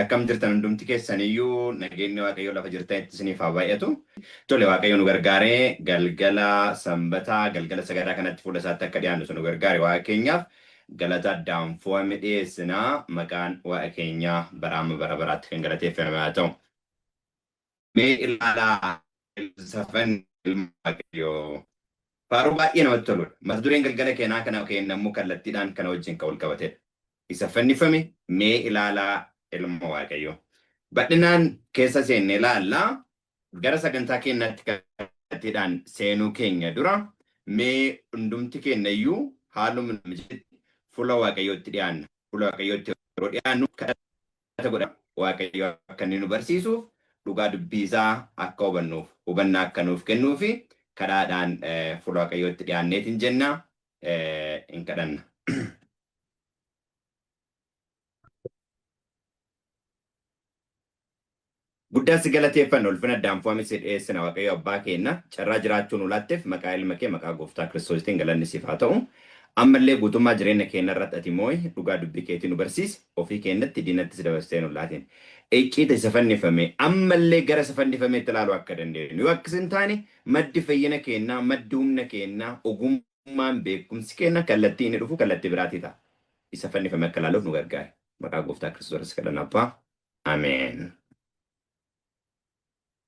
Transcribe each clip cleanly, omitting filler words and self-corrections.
Akkam jirtan hundumti keessaniyyuu nageenyi Waaqayyoo lafa jirtanitti isiniif haa baay'atu. Tole Waaqayyo nu gargaaree galgala sanbataa galgala sagadaa kanatti fuula isaatti akka dhiyaannu nu gargaare Waaqa keenyaaf galata addaan fo'ame dhiyeessinaa maqaan Waaqa keenyaa bara amma bara baraatti kan galateeffame haa ta'u. Mee ilaalaa safan ilma Waaqayyoo. Faaruu baay'ee namatti toludha. Mata dureen galgala keenyaa kana kennamuu kallattiidhaan kana wajjin kan wal qabatedha. Isa fannifame mee ilaalaa ilma Waaqayyoo. Bal'inaan keessa seenne ilaallaa gara sagantaa keenyaatti kallattiidhaan seenuu keenya dura mee hundumti keenya iyyuu haaluma mijeetti fuula Waaqayyootti dhiyaanna. Fuula Waaqayyootti yeroo dhiyaannu kadhata godha. Waaqayyo akka inni nu barsiisuuf dhugaa dubbii isaa akka hubannuuf hubannaa akka nuuf kennuu fi kadhaadhaan fuula Waaqayyootti dhiyaanneetiin jenna hin kadhanna. Guddaa si galateeffanna ulfina addaan fo'ame si dhiyeessina Waaqayyo abbaa keenya carraa jiraachuu nu laatteef maqaa ilma kee maqaa gooftaa Kiristoositiin galanni siif haa ta'u. Ammallee guutummaa jireenya keenya irratti ati moo'i dhugaa dubbii keetii nu barsiisi ofii keenyatti diinattis dabarsitee nu laatin. Icciita isa fannifame ammallee gara isa fannifameetti ilaaluu akka dandeenyu yoo akkas hin taane maddi fayyina keenyaa maddi humna keenyaa ogummaan beekumsi keenya kallattii inni dhufu kallattii biraatii ta'a. Isa fannifame akka ilaaluuf nu gargaare. Maqaa gooftaa Kiristoos kadhanna abbaa. Ameen.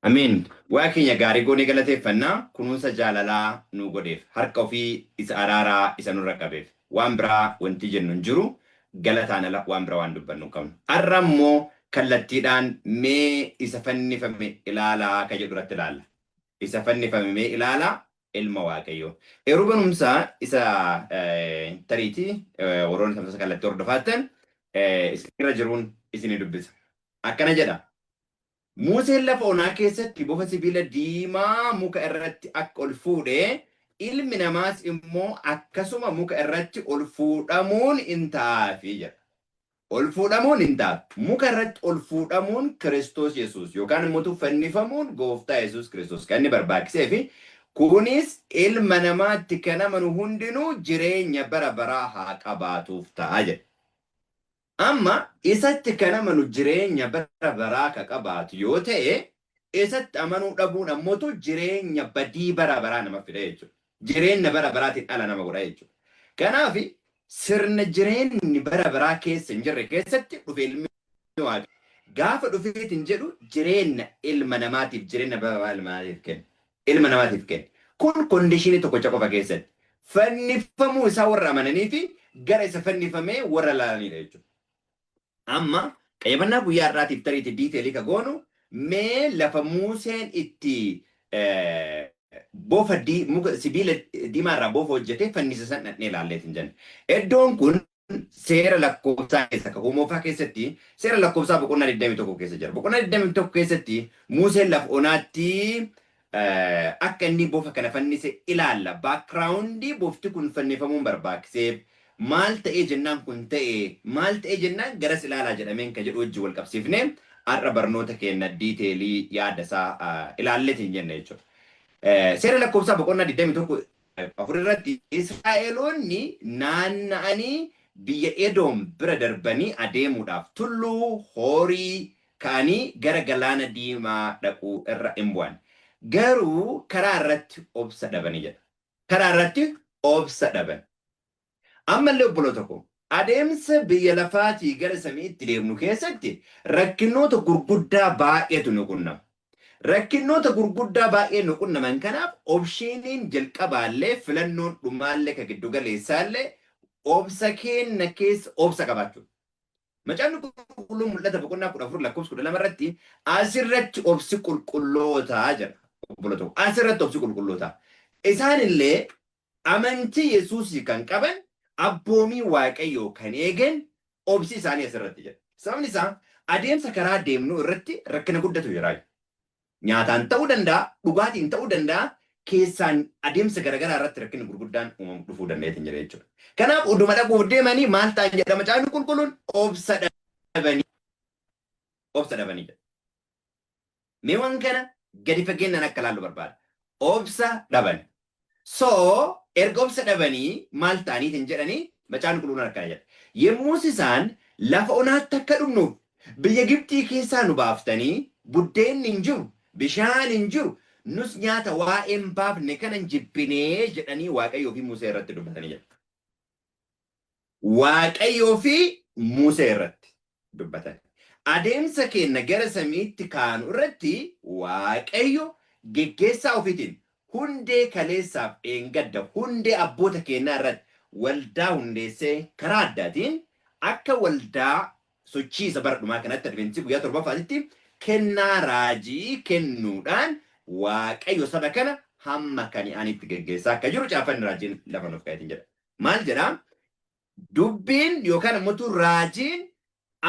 Ameen. Waaqa keenya gaarii goonee galateeffannaa kunuunsa jaalalaa nu godheef harka ofii isa araaraa isa nurra qabeef waan biraa wanti jennu hin jiru galataan ala waan biraa waan dubbannu hin qabnu. Har'a immoo kallattiidhaan mee isa fannifame ilaalaa ka jedhu irratti ilaalla. Isa fannifame mee ilaalaa ilma Waaqayyoo. Yeroo barumsaa isa tariitii warroonni tamsaasa kallattii hordofaattan irra jiruun isinii dubbisa. Akkana jedha. Museen lafa onaa keessatti bofa sibiila diimaa muka irratti akka ol fuudhe ilmi namaas immoo akkasuma muka irratti ol fuudhamuun in ta'aafi jedha. Ol fuudhamuun hin ta'aaf. Muka irratti ol fuudhamuun Kiristoos Yesuus yookaan immoo fannifamuun gooftaa Yesuus Kiristoos kan inni barbaachisee fi kunis ilma namaatti kan amanu hundinuu jireenya bara baraa haa qabaatuuf ta'a jedha. Amma isatti kan amanu jireenya bara baraa ka qabaatu yoo ta'e isatti amanuu dhabuun ammootu jireenya badii bara baraa nama fida jechuudha. Jireenya bara baraatiin ala nama godha jechuudha. Kanaaf sirna jireenyi bara baraa keessa hin jirre keessatti dhufe ilmi Waaqayyoo. Gaafa dhufeetiin jedhu jireenya ilma namaatiif jireenya bara baraa ilma namaatiif kenna. Ilma namaatiif kenna. Kun condition tokkicha qofa keessatti. Fannifamuu isaa warra amananii fi gara isa fannifamee warra ilaalanidha jechuudha. Amma qayyabannaa guyyaa har'aatiif tariitii detail ka goonu mee lafa Museen itti bofa muka sibiila diimaa irraa bofa hojjetee fannise san dhaqnee ilaalleetiin jenna. Iddoon kun seera lakkoofsaa keessa kakuu moofaa keessatti seera lakkoofsaa boqonnaa 21 keessa jira. Boqonnaa 21 keessatti Museen lafa onaatti akka inni bofa kana fannise ilaalla. Background bofti kun fannifamuun barbaachiseef maal ta'ee jennaan kun ta'e maal ta'ee jennaan garas ilaalaa jedhameen ka jedhu wajjin wal qabsiifnee har'a barnoota keenya detail yaada isaa ilaalleetiin jenna jechuudha. Seera lakkoofsaa boqonnaa 21 afur irratti Israa'eloonni naanna'anii biyya Edoom bira darbanii adeemuudhaaf tulluu Hoorii ka'anii gara galaana diimaa dhaquu irra hin bu'an. Garuu karaa irratti obsa dhabanii jedha. Karaa irratti obsa dhaban. Ammallee obboloota koo adeemsa biyya lafaatii gara samiitti deemnu keessatti rakkinoota gurguddaa baay'eetu nu qunnama. Rakkinoota gurguddaa baay'ee nu qunnaman kanaaf optioniin jalqabaallee filannoon dhumaallee ka giddu galeessaallee obsa keenya keessa obsa qabaachuudha. Macaafni qulqulluun mul'ata boqonnaa 14 lakkoofsa 12 irratti asirratti obsi qulqullootaa jedha. Obboloota koo asirratti obsi qulqullootaa. Isaanillee amantii Yesuusii kan qaban abboomii Waaqayyoo kan eegan obsi isaanii asirratti jedha. Sababni isaa adeemsa karaa deemnu irratti rakkina guddatu jira. Nyaataan ta'uu danda'a, dhugaatiin ta'uu danda'a, keessaan adeemsa garaagaraa irratti rakkinni gurguddaan uumamu dhufuu danda'eetiin jira jechuudha. Kanaaf oduma dhaquuf deemanii maal ta'an jedha macaafni qulqulluun obsa dhabanii obsa dhabanii jedha. Mee waan kana gadi fageenyaan akka ilaallu barbaada. Obsa dhaban. So erga obsa dhabanii maal ta'aniitiin jedhanii macaafni qulqulluun akkana jedha. Yommus isaan lafa onaatti akka dhumnuuf Biyya Gibxii keessaa nu baaftanii buddeenni hin jiru, bishaan hin jiru, nus nyaata waa'ee hin baafne kana hin jibbinee jedhanii Waaqayyoo fi Musee irratti dubbatanii jedha. Waaqayyoo fi Musee irratti dubbatan. Adeemsa keenya gara samiitti kaanu irratti Waaqayyo geggeessaa ofiitiin hundee kaleessaaf dheengadda hundee abboota keenyaa irratti waldaa hundeessee karaa addaatiin akka waldaa sochii isa bara dhumaa kanatti Adventistii guyyaa torbaffaatitti kennaa raajii kennuudhaan Waaqayyo saba kana hamma Kani'aanitti geggeessaa akka jiru caaffanni raajiin lafa nuuf kaa'eetiin jedha. Maal jedhaa? Dubbiin yookaan immoo raajiin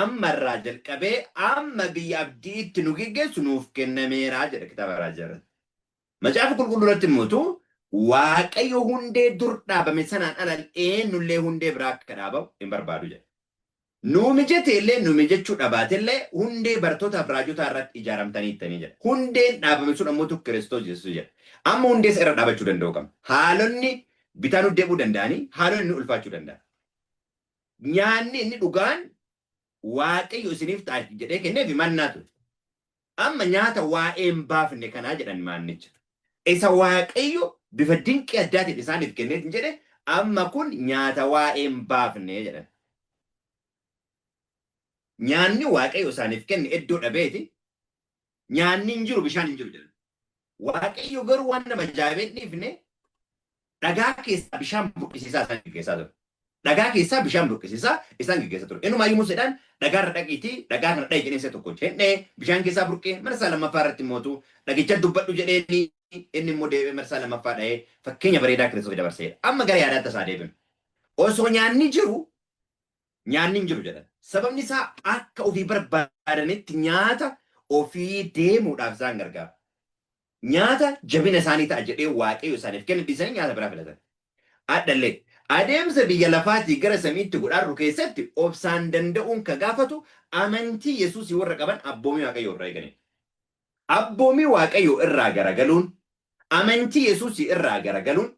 amma irraa jalqabee amma biyya abdiitti nu geggeessu nuuf kennameera jedha kitaaba raajii irratti. Macaafa qulqulluu irratti immoo Waaqayyo hundee dur dhaabame sanaan ala eenyullee hundee biraa akka dhaabamu hin barbaadu jedha. Nuu mijate illee nu mijachuu dhabaate illee hundee bartootaaf raajotaa irratti ijaaramtanii ittanii jedha. Hundeen dhaabame sun ammoo Kiristoos Yesuus jedha. Amma hundee isa irra dhaabachuu danda'u qabna. Haalonni bitaa nu deebuu danda'anii haalonni nu ulfaachuu danda'an. Nyaanni inni dhugaan Waaqayyo isiniif ta'a jedhee kenneef mannaa ture. Amma nyaata waa'ee hin baafne kanaa jedhan maannicha. Isa Waaqayyo bifa dinqii addaatiin isaaniif kenneef jedhe amma kun nyaata waa'ee hin baafne jedhan. Nyaanni Waaqayyo isaaniif kenne iddoo dhabeeti. Nyaanni hin jiru, bishaan hin jiru jedhan. Waaqayyo garuu waan nama ajaa'ibee hin dhiifne, dhagaa keessaa bishaan burqisiisaa isaan geggeessaa ture. Dhagaa keessaa bishaan burqisiisaa isaan geggeessaa ture. Inumaayyuu Museedhaan dhagaarra dhaqiitii dhagaa kana dha'i jedheen isa tokko hin bishaan keessaa burqee, marsaa lammaffaa irratti mootu dhagicha dubbadhu jedheeni inni immoo deebi'ee marsaa lammaffaa dha'ee fakkeenya bareedaa Kiristoos dabarseedha. Amma gara yaadaatti isaa deebinu. Osoo nyaanni jiru nyaanni hin jiru jedhan. Sababni isaa akka ofii barbaadanitti nyaata ofii deemuudhaaf isaan gargaara. Nyaata jabina isaanii ta'a jedhee Waaqayyo isaaniif kenne dhiisanii nyaata biraa filatan. Adhallee adeemsa biyya lafaatii gara samiitti godhaarru keessatti obsaan danda'uun ka gaafatu amantii Yesuusii warra qaban abboomii Waaqayyoo irraa eeganidha. Abboomii Waaqayyoo irraa garagaluun, amantii Yesuusii irraa garagaluun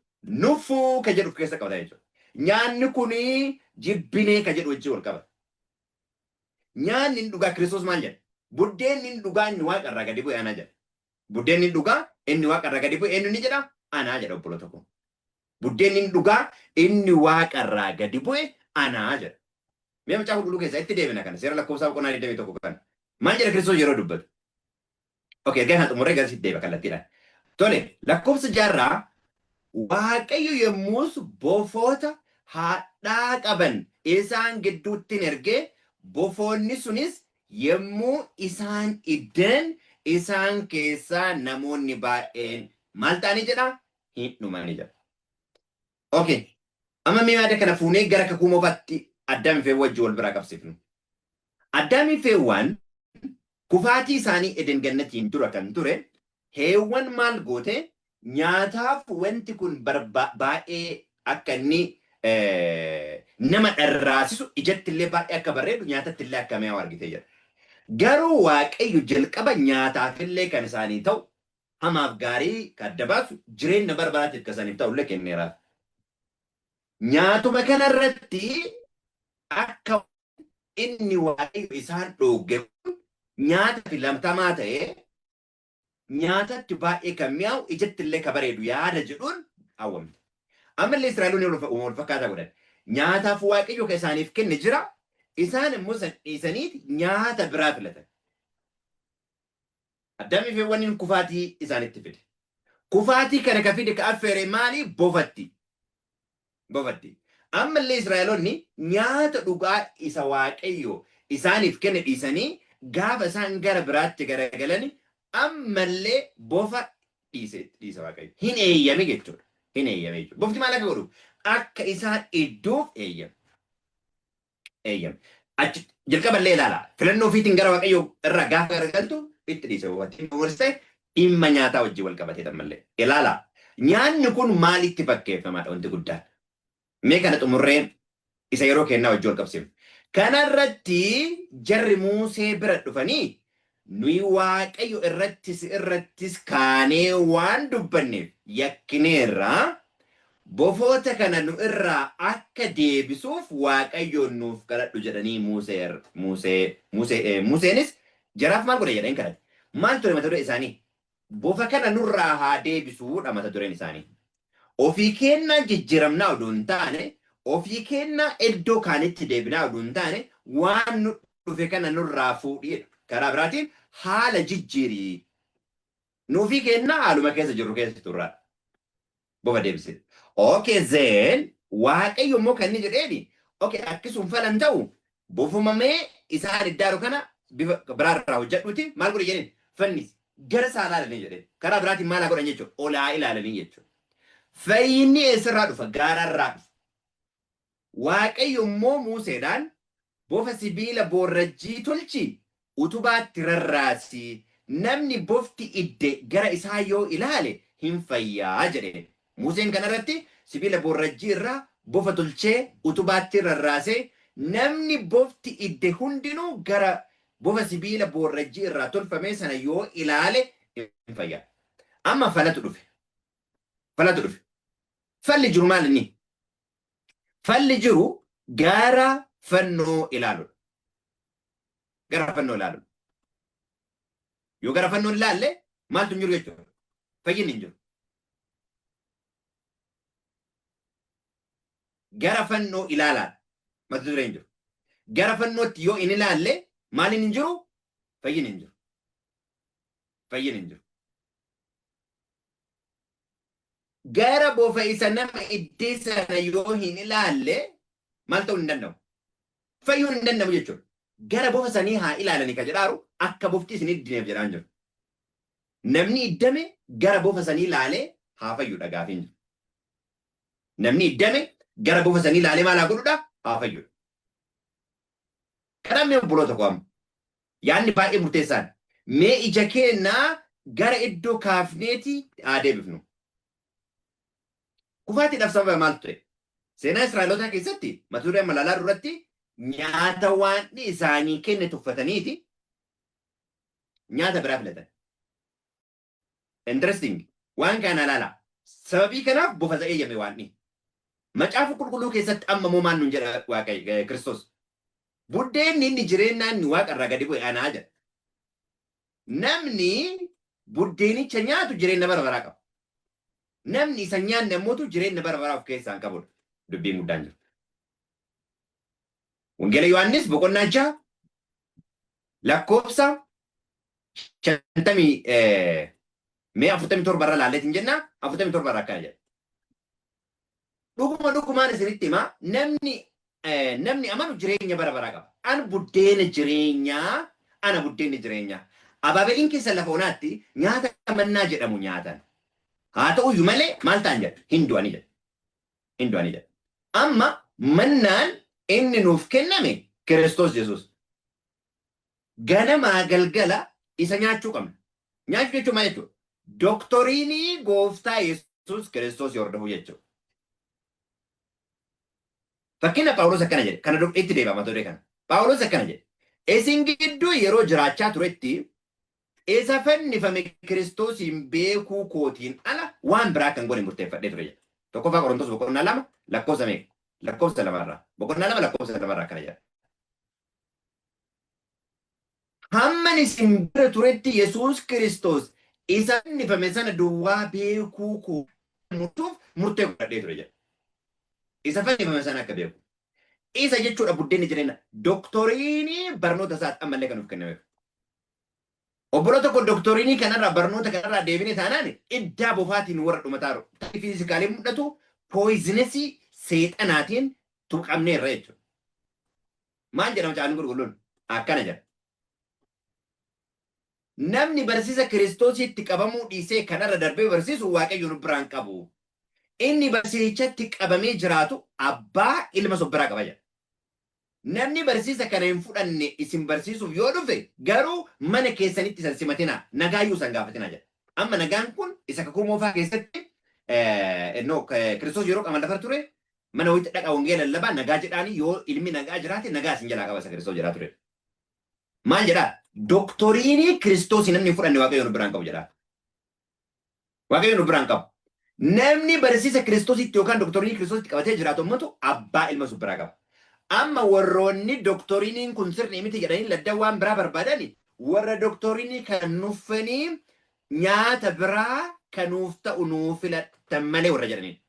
nuffuu ka jedhu of keessa qabata jechuudha. Nyaanni kuni jibbinee ka jedhu wajjin wal qabata. Nyaanni inni dhugaa Kiristoos maal jedha? Buddeenni inni dhugaa inni waaqa irraa gadi bu'e ana jedha. Buddeenni inni dhugaa inni waaqa irraa gadi bu'e eenyu inni jedha? Anaa jedha, obboloota koo. Buddeenni inni dhugaa inni waaqa irraa gadi bu'e anaa jedha. Mee macaafa qulqulluu keessaa itti deebina kana, seera lakkoofsaa boqonnaa 21 kana. Maal jedha Kiristoos yeroo dubbatu? Okay, ergaa kana xumurree gara sitti deeba kallattiidhaan. Tole, lakkoofsa jaarraa Waaqayyo yommus bofoota hadhaa qaban isaan gidduutti in erge, bofoonni sunis yommuu isaan iddan isaan keessaa namoonni baay'een maal ta'anii jedha? Hin dhumanii jedha. Okay. Amma mee yaada kana fuunee gara kakuu moofaatti Addaamii fi Heewwan wajjin wal biraa qabsiifnu. Addaamii fi Heewwan kufaatii isaanii Eden gannatiin dura kan ture, Heewwan maal goote? Nyaataaf wanti kun baay'ee akka inni nama dharraasisu, ijatti illee baay'ee akka bareedu, nyaatatti illee akka mi'aawu argitee jira. Garuu Waaqayyo jalqaba nyaataaf illee kan isaanii ta'u, hamaaf gaarii kan adda baasu, jireenya bara baraatiif kan isaaniif ta'u illee kenneeraaf. Nyaatuma kanarratti akka inni Waaqayyo isaan dhoogge kun nyaata filatamaa ta'ee, nyaatatti baay'ee kan mi'aawu, ijatti illee kan bareedu yaada jedhuun hawwamte. Ammallee Israa'eloonni wal fakkaataa godhan. Nyaataaf Waaqayyo kan isaaniif kenne jira. Isaan immoo san dhiisaniiti nyaata biraa filatan. Addaamii fi Hewwaniin kufaatii isaanitti fide. Kufaatii kana ka fide, ka affeere maali? Bofatti. Bofatti. Ammallee Israa'eloonni nyaata dhugaa isa Waaqayyo isaaniif kenne dhiisanii gaafa isaan gara biraatti garagalani ammallee bofa dhiise dhiisa Waaqayyo. Hin eeyyame jechuudha. Hin eeyyame jechuudha. Bofti maal akka godhu? Akka isaan idduuf eeyyame. Eeyyame. Achi jalqaballee ilaala. Filannoo ofiitiin gara Waaqayyoo irraa gaafa garagaltu itti dhiise bofatti. Ta'e dhimma nyaataa wajjin wal qabatee ammallee. Ilaala. Nyaanni kun maalitti fakkeeffamaadha wanti guddaan? Mee kana xumurree isa yeroo kennaa wajjin wal qabsiifnu. Kanarratti jarri Muusee bira dhufanii, nuyi Waaqayyo irrattis irrattis kaanee waan dubbanneef yakkineerra, Bofoota kana nu irraa akka deebisuuf Waaqayyoon nuuf kadhadhu jedhanii Museenis jaraaf maal godhe jedheen kadhate. Maal ture mata duree isaanii? Bofa kana nurraa haa deebisuudha mata dureen isaanii. Ofii kennaa jijjiiramnaa oduu hin taane, ofii kennaa iddoo kaanitti deebinaa oduu hin taane, waan nu dhufe kana nurraa fuudhiidha. Karaa biraatiin haala jijjiirii. Nuufii kennaa haaluma keessa jirru keessa turraadha. Bofa deebisee. Okay, then Waaqayyo immoo kan inni jedheeni, okay, akkasuma falan ta'u, bofumamee isaan iddaaru kana bifa biraarraa hojjedhuuti maal godhe jedheen? Fannisi. Gara isaa ilaalanii jedheen. Karaa biraatiin maal haa godhan jechuudha? Olaa ilaalanii jechuudha. Fayyinni eessarraa dhufa? Gaararraa dhufa. Waaqayyo immoo Museedhaan, "Bofa sibiila boorrajjii tolchi, utubaatti rarraasi, namni bofti idde gara isaa yoo ilaale hin fayyaa" jedheen. Museen kanarratti sibiila boorrajjii irraa bofa tolchee utubaatti rarraasee, namni bofti idde hundinuu gara bofa sibiila boorrajjii irraa tolfame sana yoo ilaale hin fayyaa. Amma falatu dhufe. Falatu dhufe. Falli jiru maal inni? Falli jiru gara fannoo ilaaluudha. Gara fannoo ilaaluudha. Yoo gara fannoo ilaalle maaltu hin jiru jechuudha? Fayyinni hin jiru. Gara fannoo ilaalaadha. Mata dureen hin jiru. Gara fannootti yoo hin ilaalle maaliin hin jiru? Fayyinni hin jiru. Fayyinni hin jiru. Gara bofa isa nama iddee sana yoo hin ilaalle maal ta'uu hin danda'u? Fayyuun hin danda'amu jechuudha. Gara bofa sanii haa ilaalanii ka jedhaaru akka bofti isin iddineef jedhaan jiru. Namni iddame gara bofa sanii ilaalee haa fayyudha gaafiin jiru. Namni iddame gara bofa sanii ilaalee maal haa godhudha? Haa fayyudha. Kanaaf mee obboloota koo, amma yaadni baay'ee murteessaan, mee ija keenyaa gara iddoo kaafneeti haa deebifnu. Kufaatiidhaaf sababa maaltu ta'e? Seenaa Israa'elootaa keessatti mata duree amma ilaalaa duratti nyaata waan isaanii kenne tuffataniiti nyaata biraa filatan. Interesting. Waan kana ilaala. Sababii kanaaf bofa ta'ee eeyyame waan. Macaafa Qulqulluu keessatti amma immoo maal nuun jedha Waaqayyo Kiristoos? "Buddeenni inni jireenyaa inni waaqa irraa gadi bu'e anaa" jedha. Namni buddeenicha nyaatu jireenya bara baraa qaba. Namni isa nyaanne ammootu jireenya bara baraa of keessaa hin qabudha. Dubbiin guddaan jiru. Wangeela Yohaannis boqonnaa 6 lakkoofsa 50, mee 47 irra laalleetiin jenna, 47 irra akkana jedha. "Dhuguma dhugumaan isinitti himaa, namni amanu jireenya bara baraa qaba. An buddeena jireenyaa, ana buddeenni jireenyaa. Abaabeliin keessa lafa onaatti nyaata mannaa jedhamu nyaatan. Haa ta'uyyuu malee maal ta'an?" jedha. "Hin du'anii" jedha. "Hin du'anii" jedha. Amma mannaan inni nuuf kenname Kiristoos Yesuus. Ganamaa galgala isa nyaachuu qabna. Nyaachuu jechuun maal jechuudha? Doctrine gooftaa Yesuus Kiristoos hordofuu jechuudha. Fakkeenya Phaawulos akkana jedhe. Kana itti deebi'a mata duree kana. Phaawulos akkana jedhe. "Isin gidduu yeroo jiraachaa turetti isa fannifame Kiristoosiin beekuu kootiin ala waan biraa kan godhe murteeffadhee ture" jedha. 1ffaa Qorontos boqonnaa 2 lakkoofsa meeqa? Lakkoofsa 2rraa. Boqonnaa 2 lakkoofsa 2rraa akkana jedha. "Hamman isin bira turetti Yesuus Kiristoos isa fannifame sana duwwaa beekuu koo murtuuf murtee godhadhee ture" jedha. Isa fannifame sana akka beeku. Isa jechuudha buddeenni jireenya. Doctrine barnoota isaatti ammallee kan nuuf kennameef. Obboloota tokko, doctrine kanarraa, barnoota kanarraa deebine taanaan iddaa bofaatiin warra dhumataaru. Physically mul'atu poisonous seexanaatiin tuqamneerra jechuudha. Maal jedhama Macaafni Qulqulluun? Akkana jedha. "Namni barsiisa Kiristoositti qabamuu dhiisee kanarra darbee barsiisu Waaqayyo nu biraan qabu. Inni barsiisichatti qabamee jiraatu abbaa ilma biraa qaba" jedha. "Namni barsiisa kana hin fudhanne isin barsiisuuf yoo dhufe garuu mana keessanitti isan simatinaa, nagaayyuu isan gaafatinaa" jedha. Amma nagaan kun isa Kakuu Moofaa keessatti no, Kiristoos yeroo qaama lafa ture mana wayitti dhaqa, wangeela lallabaa, nagaa jedhaanii, yoo ilmi nagaa jiraate nagaa isin jalaa qaba isa Kiristoos jedhaa ture. Maal jedhaa? Doctrine Kiristoos namni hin fudhanne Waaqayyo nu biraan qabu jedhaa. Waaqayyo nu biraan qabu. Namni barsiisa Kiristoositti yookaan doctrine Kiristoositti qabatee jiraatu ummatu abbaa ilma sun biraa qaba. Amma warroonni doctrineiin kun sirrii miti jedhanii ladda waan biraa barbaadani, warra doctrine kan nuffanii nyaata biraa kanuuf ta'u nuu filadhan malee warra jedhaniidha.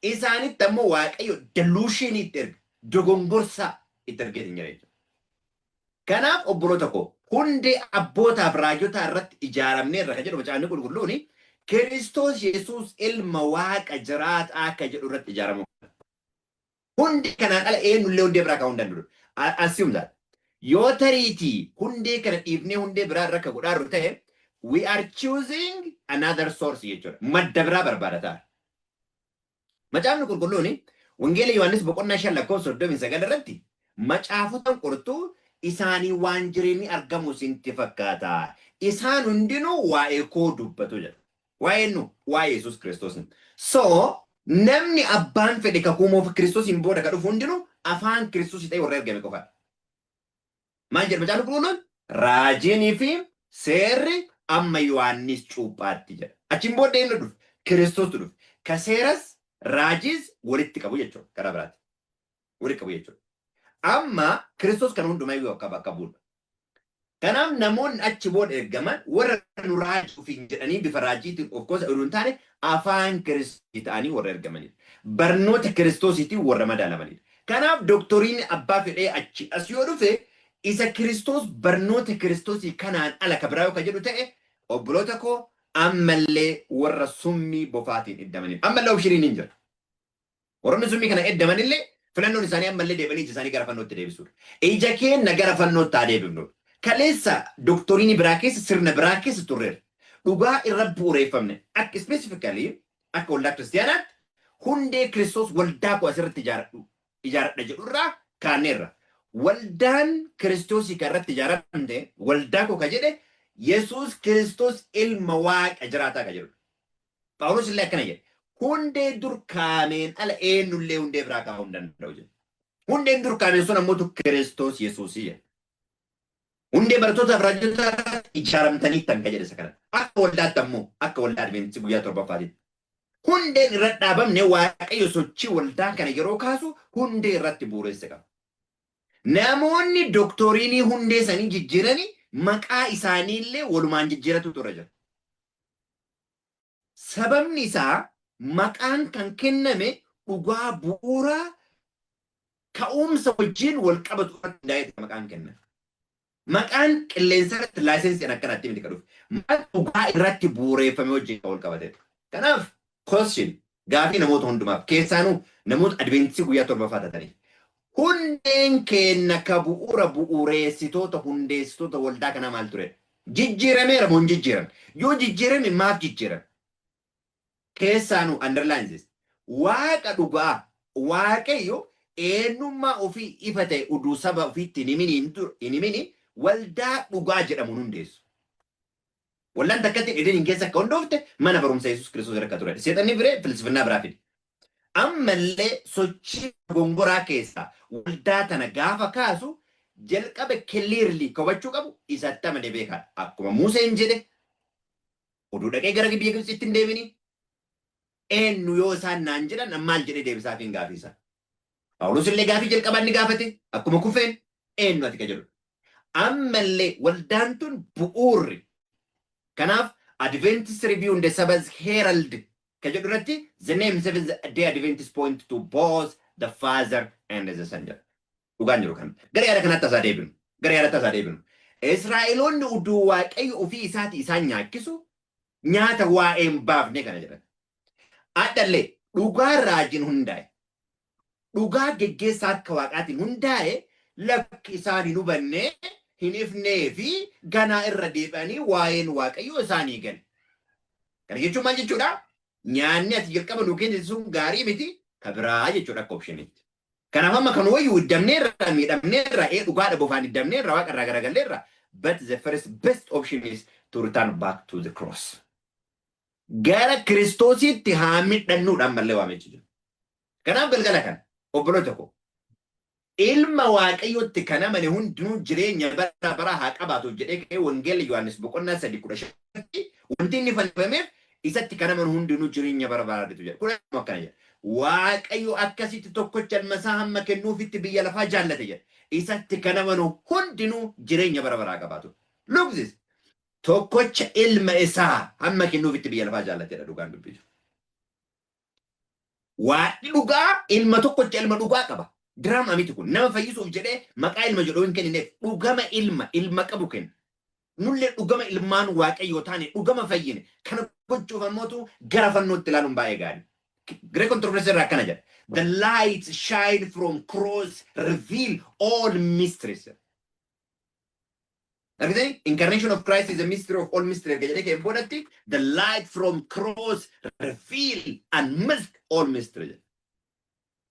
Isaanitti ammoo Waaqayyo delusion itti erga, dogongorsaa itti ergeetiin jira jechuudha. Kanaaf obboloota koo, hundee abbootaaf raajotaa irratti ijaaramneerra kan jedhu Macaafni Qulqulluun, Kiristoos Yesuus ilma Waaqa jiraataa akka jedhu irratti ijaaramuu. Hundee kanaan ala eenyullee hundee biraa kaa'uu hin danda'u. Assume that. Yoo tariitii hundee kana dhiifnee hundee biraa irra akka godhaarru ta'e, we are choosing another source jechuudha. Madda biraa barbaada ta'a. Macaafni Qulqulluun Wangeela Yohaannis boqonnaa 5 lakkoofsa 39 irratti, "Macaafotaan qortuu isaanii waan jireenyi argamu isinitti fakkaata. Isaan hundinuu waa'ee koo dubbatu" jedha. Waa'ee nu waa'ee Yesuus Kiristoos. So namni abbaan fedhe kakuu moofa Kiristoosiin booda ka dhufu hundinuu afaan Kiristoosii ta'e warra ergame qofaadha. Maal jedha Macaafni Qulqulluun? Raajiinii fi seerri amma Yohaannis cuuphaatti jedha. Achiin booda eenyu dhufe? Kiristoostu dhufe. Ka seeras raajiis walitti qabu jechuudha karaa biraatti. Walitti qabu jechuudha. Amma Kiristoos kan hundumaa akka bakka bu'udha. Kanaaf namoonni achi booda ergaman warra nu raajii ofiin jedhanii bifa raajiitiin, of course, oduu hin taane afaan Kiristoosii ta'anii warra ergamanidha. Barnoota Kiristoosiitiin warra madaalamanidha. Kanaaf doctrine abbaa fedhee achi as yoo dhufe, isa Kiristoos barnoota Kiristoosii kanaan ala ka biraa yoo ka jedhu ta'e, obboloota koo, ammallee warra summii bofaatiin iddamanidha. Ammallee optioniin hin jira. Warroonni summii kana iddamanillee filannoon isaanii ammallee deebanii ija isaanii gara fannootti deebisuudha. Ija keenya gara fannootti haa deebifnu. Kaleessa doctrine biraa keessa, sirna biraa keessa turreerra. Dhugaa irra bu'uureeffamne akka specifically akka waldaa kiristiyaanaatti hundee Kiristoos waldaa koo asirratti ijaaradhu ijaaradha jedhurraa kaanneerra. Waldaan Kiristoosii kan irratti ijaaramte, waldaa koo ka jedhe, Yesuus Kiristoos ilma Waaqa jiraataa ka jedhudha. Phaawulos illee akkana jedhe. Hundee dur kaameen ala eenyullee hundee biraa kaa'uu hin danda'u jedhe. Hundeen dur kaameen sun ammoo Kiristoos Yesuusii jedhe. Hundee barattoota raajota ijaaramtanii tan ka jedhe isa kana. Akka waldaatti ammoo, akka waldaa Adventistii guyyaa torbaffaatitti. Hundeen irra dhaabamne, Waaqayyo sochii waldaa kana yeroo kaasu hundee irratti bu'uuresse qaba. Namoonni doctrine hundee sanii jijjiiranii maqaa isaanii illee walumaan jijjiiratu ture jira. Sababni isaa maqaan kan kenname dhugaa bu'uuraa ka'umsa wajjin wal qabatu irratti hundaa'eeti maqaan kenname. Maqaan qilleensa irratti licensiin akkanatti miti kan dhufe. Maqaan dhugaa irratti bu'uureeffame wajjin kan wal qabatedha. Kanaaf question, gaafii namoota hundumaaf, keessaanuu namoota Adventistii guyyaa torbaffaa ta'aniif. Hundeen keenna ka bu'uura bu'uureessitoota hundeessitoota waldaa kanaa maal ture? Jijjiirameera moo hin jijjiiramne? Yoo jijjiirame maaf jijjiirame? Keessaanuu underline this. Waaqa dhugaa, Waaqayyo eenyummaa ofii ifa ta'e uduu saba ofiitti hin himini waldaa dhugaa jedhamu hundeessu. Waldaan takkatti Edeniin keessa akka hundoofte mana barumsa Yesuus Kiristoos irra akka ture. Seexanni firee filsifinnaa biraa fide. Ammallee sochii gongoraa keessaa waldaa tana gaafa kaasu, jalqaba clearly hubachuu qabu isatti amane beekaadha. Akkuma Museen jedhe, oduu dhaqee gara biyya Gibxitti hin deemini. Eenyu yoo isaan naan jedhan maal jedhee deebisaaf hin gaafiisa. Phaawulos illee gaafii jalqabaa inni gaafate akkuma kufeen "Eenyu ati?" ka jedhu. Ammallee waldaan tun bu'uurri. Kanaaf Adventist Review and the Sabbath Herald ka jedhu irratti, "The name Seventh Day Adventist point to both the Father and the Son" jedha. Dhugaan jiru kana. Gara yaada kanaatti asaa deebinu. Gara yaadaatti asaa deebinu. Israa'eloonni uduu Waaqayyo ofii isaatii isaan nyaachisu nyaata waa'ee hin baafne kana jedhan. Addallee dhugaa raajiin hundaa'e. Dhugaa geggeessaa akka Waaqaatiin hundaa'e lakki isaan hin hubanne, hin ifnee fi ganaa irra deebi'anii waa'een Waaqayyoo isaanii gale. Kana jechuun maal jechuudha? Nyaanni ati jalqaba nuu kennite sun gaarii miti, ka biraa jechuudha akka optionitti. Kanaaf amma kan wayyuu iddamneerra, miidhamneerra, ee dhugaadha, bofaan iddamneerra, Waaqa irraa garagalleerra. But the first best option is to return back to the cross. Gara Kiristoositti haa midhannuudha ammallee waamichi jiru. Kanaaf galgala kana, obboloota koo, ilma Waaqayyootti kan amane hundinuu jireenya bara bara haa qabaatu jedhee ka'ee Wangeela Yohaannis boqonnaa 3:15 wanti inni fannifameef Isatti kan amanu hundinuu jireenya bara baraa argatu jedha. Kun akkana jedha. Waaqayyo akkasitti tokkocha ilma isaa hamma kennuufitti biyya lafaa jaallate jedha. Isatti kan amanu hundinuu jireenya bara baraa qabaatu. Look this. Tokkocha ilma isaa hamma kennuufitti biyya lafaa jaallatedha dhugaan dubbisu. Waaqni dhugaa ilma tokkocha ilma dhugaa qaba. Diraamaa miti kun. Nama fayyisuuf jedhee maqaa ilma jedhu hin kennineef, dhugama ilma ilma qabu kenna. Nullee dhugama ilmaan Waaqayyoo taane, dhugama fayyine. Kana gochuuf ammootu gara fannootti ilaaluun baay'ee gaarii. Great Controversy irraa akkana jedha. "The light shine from cross reveal all mysteries." Argitanii? "Incarnation of Christ is a mystery of all mystery" erga jedhee ka'een boodatti, "The light from cross reveal and mask all mystery" jedha.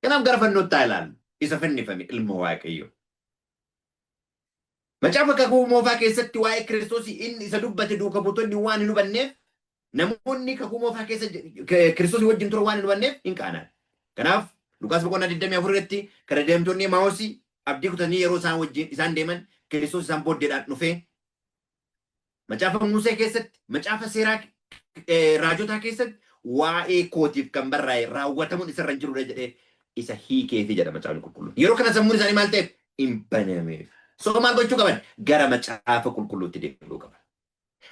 Kanaaf gara fannootti haa ilaallu. Isa fannifame, ilma Waaqayyoo. Macaafa Kakuu Moofaa keessatti waa'ee Kiristoos inni isa dubbate duuka buutonni waan hin hubanneef, namoonni Kakuu Moofaa keessa Kiristoos wajjin ture waan hin hubanneef hin qaana'an. Kanaaf Lukaas boqonnaa 24 irratti kara deemtonni Emaawosii abdii kutanii yeroo isaan wajjin isaan deeman, Kiristoos isaan booddeedhaan dhufee macaafa Musee keessatti, macaafa seeraa raajotaa keessatti waa'ee kootiif kan barraa'e raawwatamuun isarra hin jirudha jedhee isa hiikeefi jedha Macaafni Qulqulluun. Yeroo kana sammuun isaanii maal ta'eef? Hin banameef. So maal gochuu qaban? Gara Macaafa Qulqulluutti deebi'uu qaban.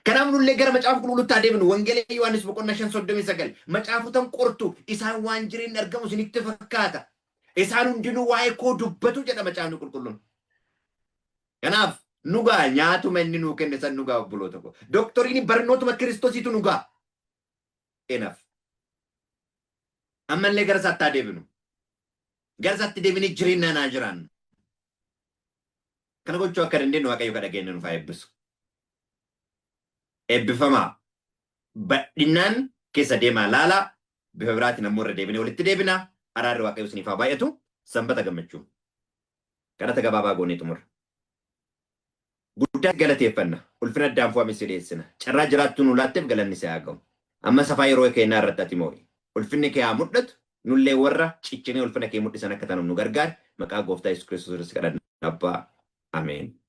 Kanaaf nullee gara Macaafa Qulqulluutti haa deebinu. Wangeela Yohaannis boqonnaa 5:39, "Macaafotan qortu, isaan waan jireenyi argamu isinitti fakkaata. Isaan hundinuu waa'ee koo dubbatu" jedha Macaafni Qulqulluun. Kanaaf nugaa nyaatuma inni nuu kenne san nugaa, obboloota koo. Doktoriin barnootuma Kiristoosiitu nugaa. Enough. Ammallee gara isaatti haa deebinu. Gara isaatti deebinee jireenya naa jiraannu. Kana gochuu akka dandeenyu Waaqayyo ka dhageenye nuuf haa eebbisu. Eebbifamaa. Badhinaan keessa deemaa laalaa. Bifa biraatiin ammoo irra deebinee walitti deebina. Araarri Waaqayyo isiniif haa baay'atu. Sanbata gammachuu. Kadhata gabaabaa goonee xumurra. Guddaa galateeffanna. Ulfina addaan fo'ame si dhiyeessina. Carraa jiraattuu nu laatteef galanni si haa ga'u. Amma safaa yeroo keenyaa irratti ati moo'i. Ulfinni kee haa mul'atu. Nullee warra ciccinee ulfina kee mul'isan akka taanu nu gargaari. Maqaa Gooftaa Yesuus Kiristoos irratti kadhanna. Abbaa. Ameen.